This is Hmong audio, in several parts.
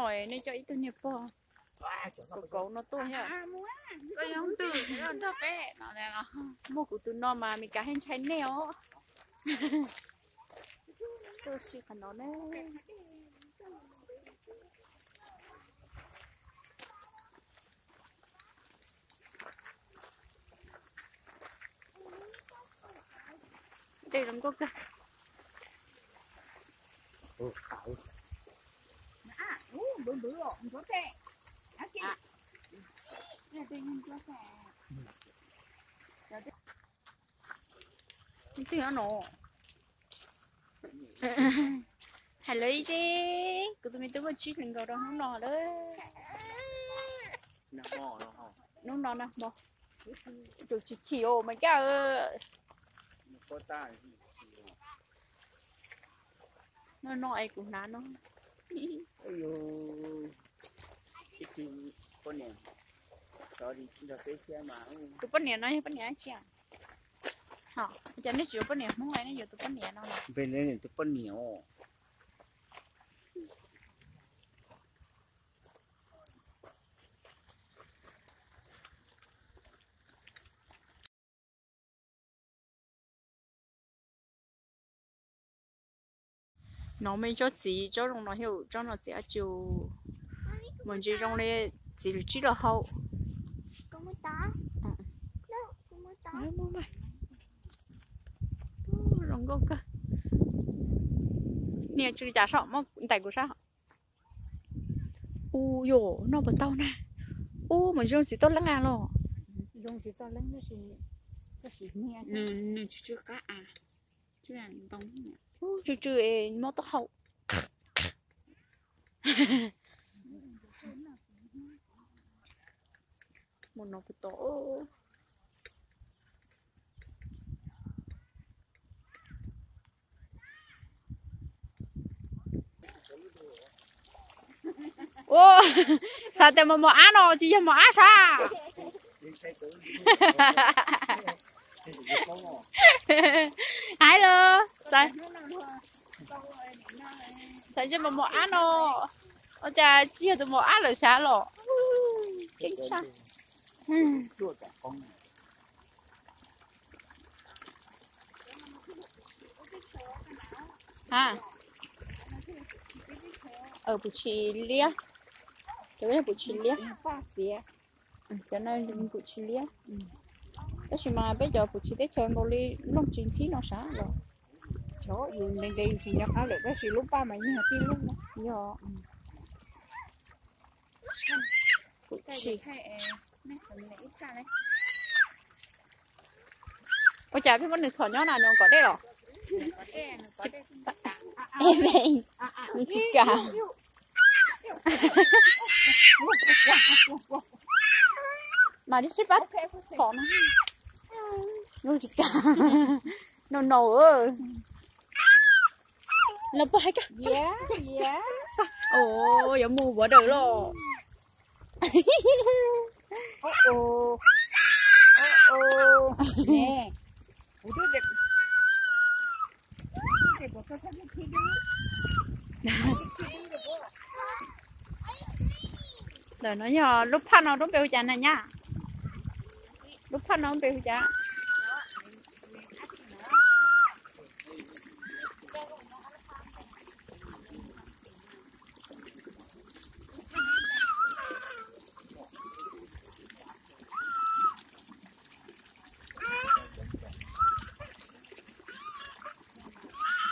Nej coj ib tug niag pog kaus kaus no tuaj thiab. Koj yog leej twg nrog peb no? Muaj kuv tus no mas Meskas thiaj ntshai nej os. Tuaj si qhov no ne. Dej zoo nkauj kawg. Twb no, hais lawv ib teb, kuv tus me tub muaj tsib hlis nkaus rau hnub no lawm. Hnub no na, tus tsis chim os Mes Kas. No no es kuv hnav no. Tus poj niam no yog poj niam dab tsi? Ho cas nej tsis yuav poj niam Hmoob, nej yuav tus poj niam no? Tus poj niam. No me tsob txiv, tsob zoo no thiab, tsob no txiv dab tsi? Mas ntsis zoo li txiv lws tsib rau hau. Zoo nkauj kawg. Niam tsw cas soj muab ntais kuv sab. Ub, yuav noj puas tau na? Ub, mas zoo txiv toj leeb a los? Nws tsw tsw qab a, tsw tsw es mob taub hau. Mus no puas tau. Ua, xav tias mos mos ab no tsis yog mos ab sab. Hais los, xav tias mos mos ab no, ua cas tsis yog tus mos ab lawm sab los. Ha, puv tshis liab, cov yog puv tshis liab. Cov no puv tshis liab. Tab sis mas peb cov puv tshis teb chaws nkaus li nplooj tsis ntxhib no sab los. Yus ntev ntev yus tsis nco qab lawm tab sis lub paj mas yeej yog tib lub. Yog puv tshis. Ua cas pheej muab nws txhom nyob na, nws ua kom dej los? Nws tsis kam. Mas tib sib pab txhom no. Nws tsis kam. No no. Los pog hais koj. Yuav mus vuav daws los. Ntawm no yog lub phaj no lub npe hu cas na nyab? Lub phaj no lub npe hu cas?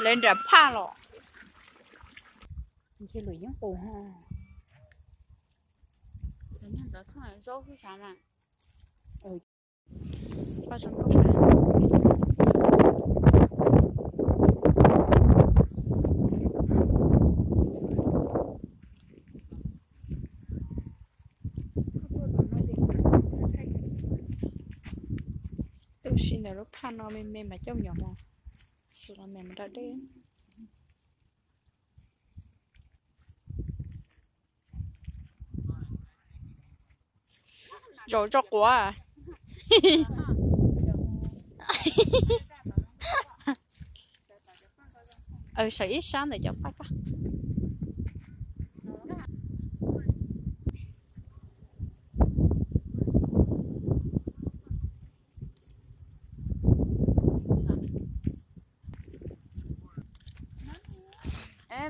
Lawv nram phaj los. Ntshe lawv yeej qus ha. Zaub xwb xav mas. Tab sis ntawm lub phaj no me me mas coj nyom mos xwb los me mus da dej. Zaum tso quav. Sawv ib sab ntawm cov paj koj.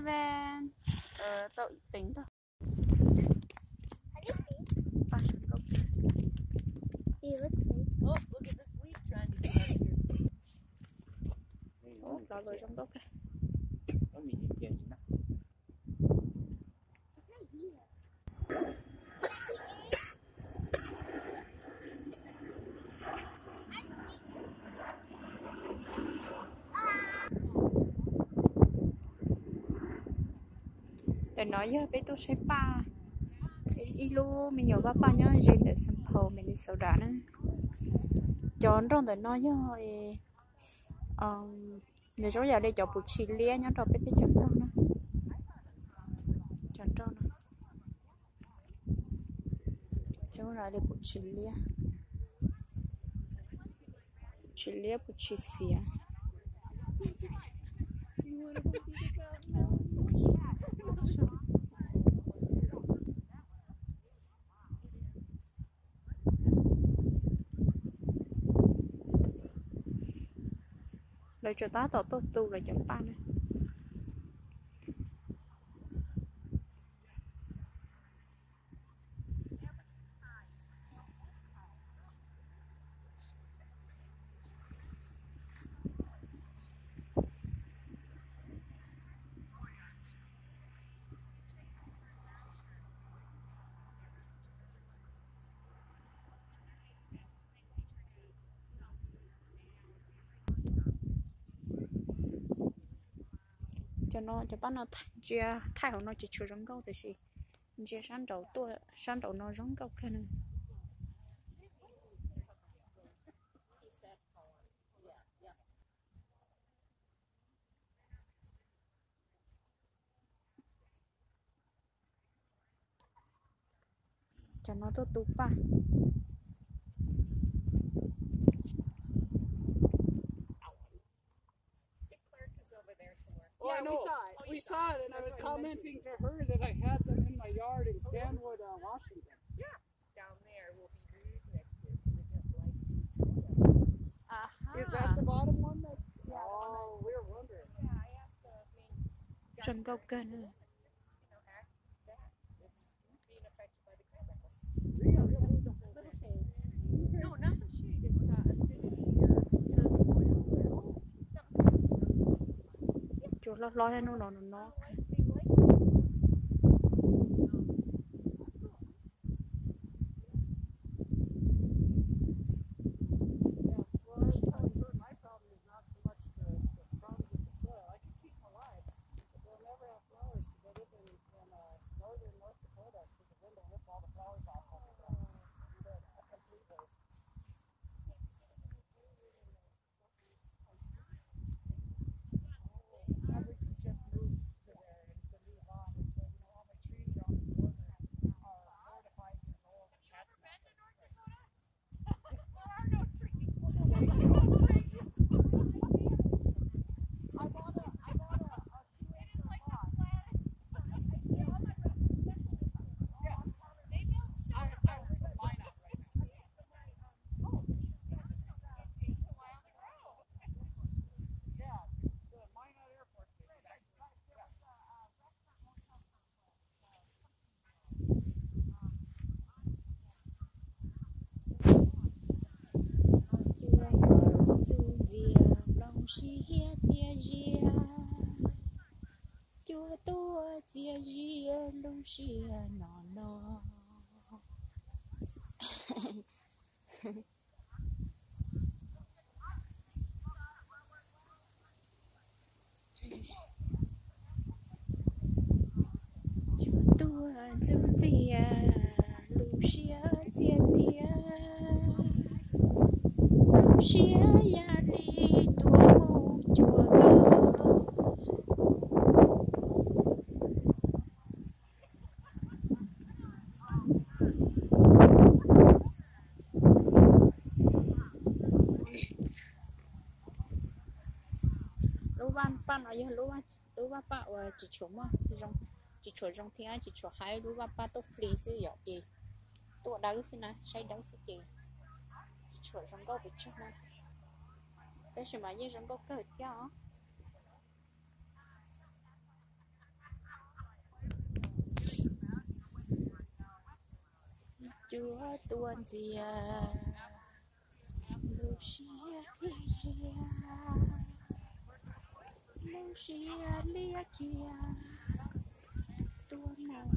Ven, tau teev ntag. Paj zoo nkauj. Ub, los lawm zoo nkauj kawg. Ntawm no yog peb tuaj saib paj, ib lub me nyuam vaj paj nyob ze ntawm Saint Paul, Minnesota na. Cov nroj ntawm no yog, nws zoo yam li cov puv tshis liab nyob rau peb teb chaws Nplog na. Cov nroj no, zoo li puv tshis liab, puv tshis liab, puv tshis xiav. Lawv tseem tab tom tuaj tu lawv cov paj na. Cov no, cov paj no ntsia thaij hauv no tsis tshua zoo nkauj tiam sis ntsia sab nraud tuaj, sab nraud no zoo nkauj kawg na. Cov no tuaj tu paj. Oh, I know. We saw it, and I was commenting to her that I had them in my yard in Stanwood, uh, Washington. Is that the bottom one? That's, oh, we were wondering. Zoo nkauj kawg na. Cua hlob hlob thiab hnub no no no. Cua ntxuav ntxias nplooj siab txias zias, cua tuaj txias zias lub sij hawm no no. Cua tuaj ntxuav ntxias lub siab txias txias, lub siab yam li tuaj mus cuag koj. Lub vaj paj no yog lub vaj paj uas tsis tshua muaj, tsis tshua zoo thiab tsis tshua haib, lub vaj paj tuaj plig xwb yom, ces tuaj dawb xwb na, saib dawb xwb ces tsis tshua zoo nkauj pes tsawg na, tab sis mas yeej zoo nkauj kawg thiab os. Tuaj tuaj ntxias, lub siab txias zias, lub siab liab kiag, tuaj mus.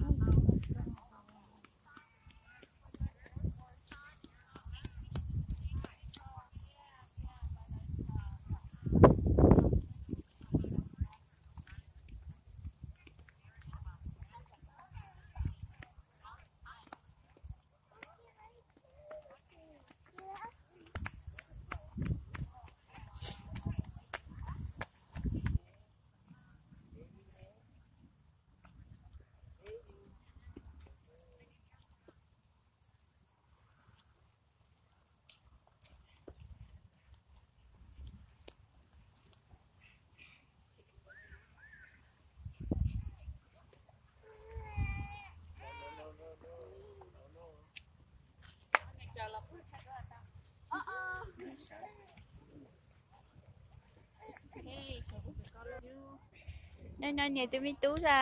No niam tus me tub a.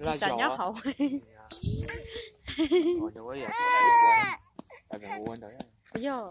Tsis xav nyob hauv. Yog.